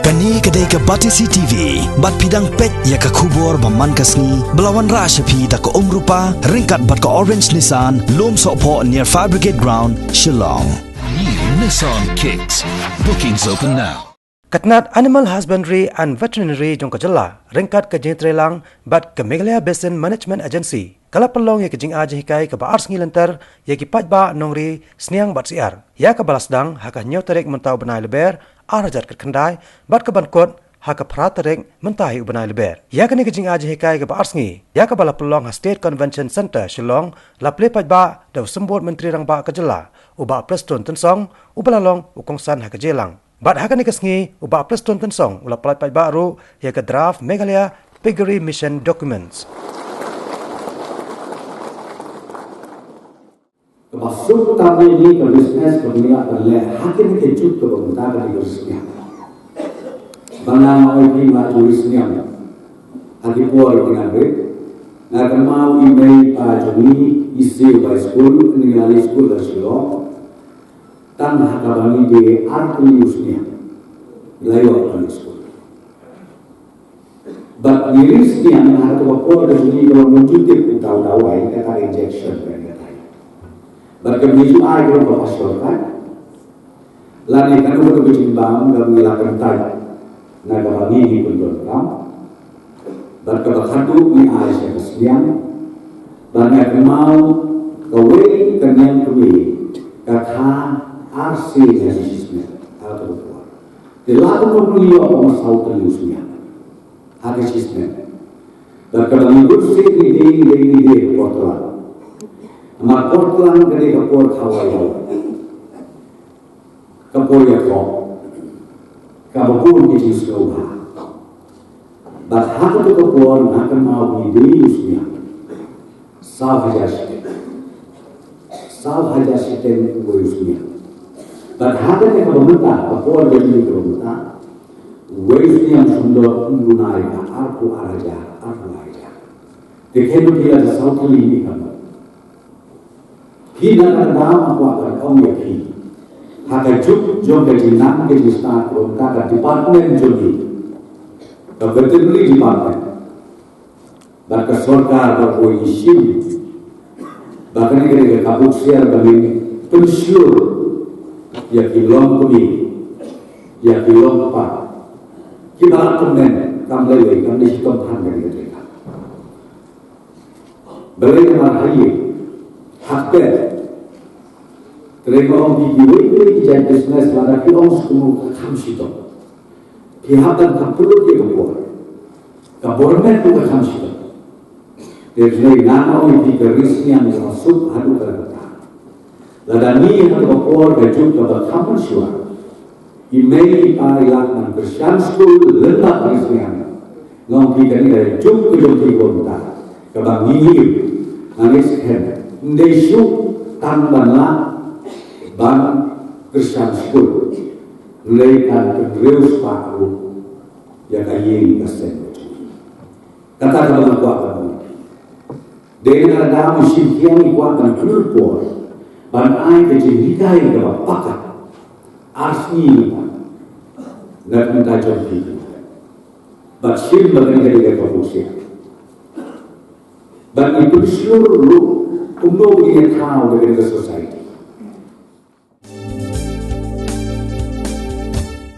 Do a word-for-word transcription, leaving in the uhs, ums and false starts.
Kane ka dei ka Batesi T V, bad phi dang peit ïa ka khubor ba man ka sngi, ba la wanrah sha phi da ka Umrupa, ryngkat bad ka Orange Nissan, Lumsohphoh near Fire Brigade Ground, Shillong. New Nissan Kicks. Bookings open now. Ka tnat Animal Husbandry and Veterinary jong ka jylla, ryngkat ka jingtreilang bad ka Meghalaya Basin Management Agency, ka la pynlong ïa ka jingai jinghikai kaba ar sngi lynter ïa ki paidbah nongri sniang bad syiar, ïa kaba la sdang ha ka hynñiew tarik mynta u bnai Lber ar hajar khatkhyndai, bad ka ban kut ha ka phra tarik mynta hi u bnai Lber. Ïa kane ka jingai jinghikai kaba ar sngi, ïa kaba la pynlong ha State Convention Centre Shillong, la plie paidbah da u Symbud Myntri Rangbah ka jylla, u Bah Prestone Tynsong, uba la long u kongsan ha ka jingïalang. Bad ha kane ka sngi, u Bah Prestone Tynsong u la pyllait paidbah ruh ïa ka Draft Meghalaya Piggery Mission Documents. Kaba suk tam ïa kane ka business kaba ngi lah ban leh ha kane ka juk kaba mynta ka dei ka business. Ba nga nga ong ïa phi, nga ju business ha ki por ki nang rit. Nga kynmaw i mei i pa jong ngi, i siew ba skul, ngi la leit skul ha Shillong. Tang ha kaba ngi dei ar tylli u sniang, la ïoh ban leit skul. Bad ngi ri sniang ha kato ka por ka jong ngi ka long ban ju tip uta u dawai, kata ka injection, kata ka dawai. Bad ka ngi ju ai ka long kaba shortcut. Lane kano kano ka jingbam kaba ngi la kyntait na kaba ngi ngi pyndonkam. Bad kaba khadduh ngi ai sha ka sniang. Bad nga kynmaw kawei ka niam kmie ka kha ar sien ha shi snem ha kato ka por. Te la kumno ngi ïoh ba saw tylli u sniang ha ka shi snem. Bad kaba ngi bun sien ngi dei ngi dei ngi dei Portland. Namar Portland ka dei ka por kawei kawei. Ka por ïakob, kaba bun ki jingsngewbha. Bad ha kato ka por nga kynmaw ngi dei u sniang saw hajar shiteng. Saw hajar shiteng uwei u sniang. Bad ha kane kaba mynta, ka por jong ngi kaba mynta, uwei u sniang sumdor un lum ïa ka arphew ar hajar, arphew ar hajar. Te kane ka dei la saw tylli ngi kynmaw. Phi, na kata ka daw nga kwah ban ong ïa phi, ha ka juk jong ka jingnang ka jingstad, kumta ka department jong ngi, ka veterinary department, bad ka sorkar, ba ngi shim ba kane ka dei ka buk syiar ba ngin pynshlur ïa ki longkmie, ïa ki longkpa, kiba la tymmen kam lei lei, kam dei shitom than kane ka dei ka Balei namar ha ïing, ha pyrthei. Te nga ong ïa phi, kiwei kiwei ki jait business lada ki ong sha kumno ka kham shitom. Ki hap ban kham pynlut ïa ka bor. Ka bor met ruh ka kham shitom. Te nga ong ïa phi, ka ri sniang ka suk haduh katta. Lada ngi ha kaba por ka juk kaba kham mynshuwa, i mei i pa i lah ban kyrshan skul lem bad ri sniang. Nga ong ïa phi, kane ka juk ka jong phi kumta, kaba ngi ïohi, ngan ïa skhem, ym dei shuh tang ban lah ban kyrshan skul, hynrei kan pynriewspah spah ruh ïa ka ïing ka sem. Kata kaba nga kwah ban ong. Dei na ka daw u Syiemlieh i kwah ban khlur por ban ai ka jinghikai kaba paka ar sngi mynta na ka bynta jong phi. Bad shim ba kane ka dei ka buk syiar. Bad ngi pynshlur ruh kumno ngi ïa thaw da kane ka society.